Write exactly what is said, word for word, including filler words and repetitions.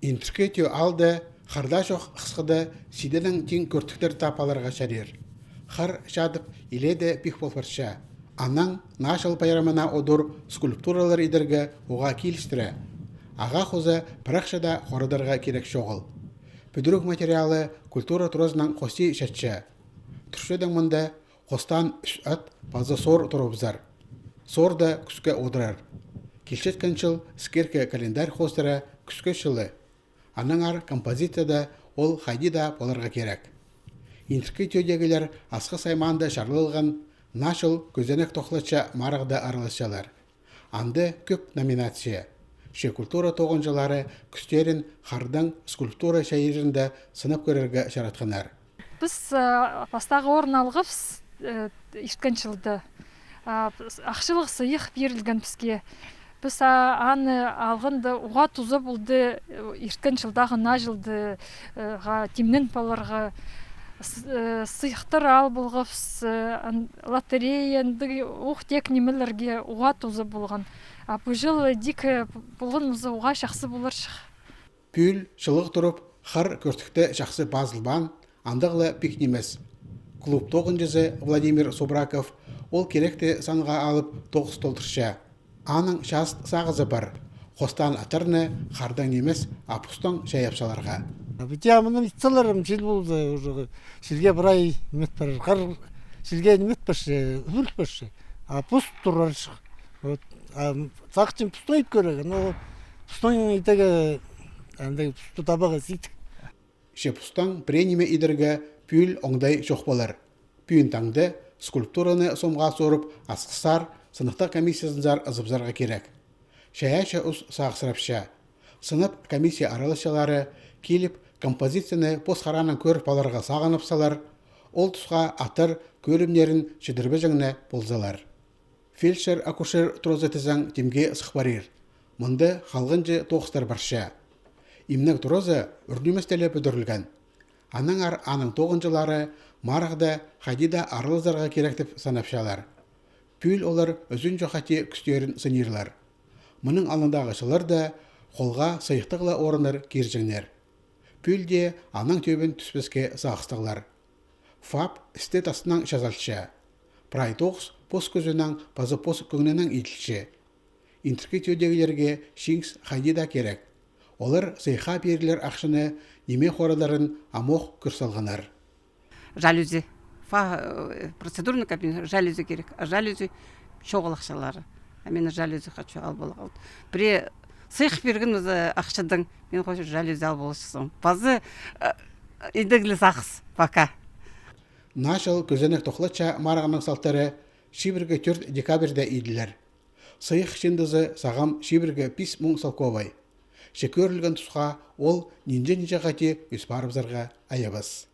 Интеркетио аалда хар даа чох хысхыда сиденең тиң кӧртіктер таап аларға чарир. Хар чадып, илееде пик пол парча. Анаң Наа чыл пайрамына одыр скульптуралар идерге уғаа килістіре. Ағаа хоза пір ахча даа хорадарға кирек чоғыл. Пӱдіріг материалы культура туразынаң хости чатча. Турчадың мында хостаан ӱс ат паза сор турыбызар. Сор даа кӱске одырар. Килчеткен чыл скирка календарь хоостыра кӱске чылы. Аннаңар композицияда ол хайди даа поларға кирек. Интеркетиодегілер Асхыс аймаанда чарлалған Наа чыл кӧзенек тохлатча марығда араласчалар. Анда кӧп номинация. Че культура тоғынҷылары кӱстерін хардың скульптура чайирында сынап кӧрерге чаратханнар. Піс, а, пастағы орын алғабыс, э, ирткен чылда. А, піс, ахчалығ сыйых пирілген піске. Піс, а, аны алғанда уғаа туза полды, э, ирткен чылдағы Наа чылды, э, ға тимнен паларға. С-, э, сыйыхтар ал полғабыс, э, ан-, лотерея, андағ ох тек нимелерге уғаа туза полған. А пу чыл дик, э, полған полза, уғаа чахсы поларҷых. Пӱӱл чылығ турып, хар кӧртікте чахсы пазылбаан, андағ ла пик нимес. Клуб тоғынҷызы Владимир Субраков ол киректі санға алып тоғыс толдырча. Аның част сағызы пар. Хостаан аттарны хардың нимес, а пустаң чайап саларға. А ведь я мыны ит саларым, чил полза, уже чилге прай ниме ит парар, хар чилге ниме ит парча, ӱріл парча. А пус турарҷых. Вот. А сағынчам пустаң ит кӧрерге, но пустаң итеге, андағ пусты табарға сидік. Че пустаң пірее ниме идерге пӱӱл оңдай чох полар. Пӱӱн таңда скульптураны сомға сурып, Асхыссар сыныхтағ комиссиязынзар ызыбызарға кирек. Чайаачы ус сағысрапча. Сынап комиссия араласчылары киліп, композицияны пос хараанаң кӧріп аларға сағынып салар, ол тусха аттар кӧрімнерін чідірбеҷең не ползалар. Фельдшер-акушер туразы тізең тимге сых парир. Мында халғанҷы тоғыстар парча. Имнег туразы ӱр ниместе ле пӱдірілген. Аннаңар аның тоғынҷылары марығда хайди даа аралазарға кирек тіп санапчалар. Пӱӱл олар ӱзінҷі хати кӱстерін сынирлар. Мының алнындағы чылларда холға сыйыхтығ ла орыннар кирҷеңнер. Пӱӱл дее анаң тӧбін тӱспеске сағыстығлар. ФАП істі тастынаң чазалча. Прай тоғыс пос кӱзінең паза пос кӧңнінең иділче. Интеркетиодегілерге чиңіс хайди даа кирек. Олар сыйыхха пирілер ахчаны ниме хорадарын амох кӧр салғаннар. Жалюзи. Фа-, э, процедурный кабинет, жалюзи кирек. А жалюзи чоғыл ахчалары. А мин жалюзи хочу ал поларға. Пірее сыйых пирген, э, ахчадаң, мин хочу жалюзи ал поларҷыхсың. Пазы, э, идіглі сағыс, пока. Наа чыл кӧзенек тохлатча марығының салтары чибіргі тӧрт декабрьда иділер. Сыйых чыындызы сағам чибіргі пис муң салковай. Че кӧрілген тусха ол нинҷе-нинҷе хати ӧс парыбызарға айабас.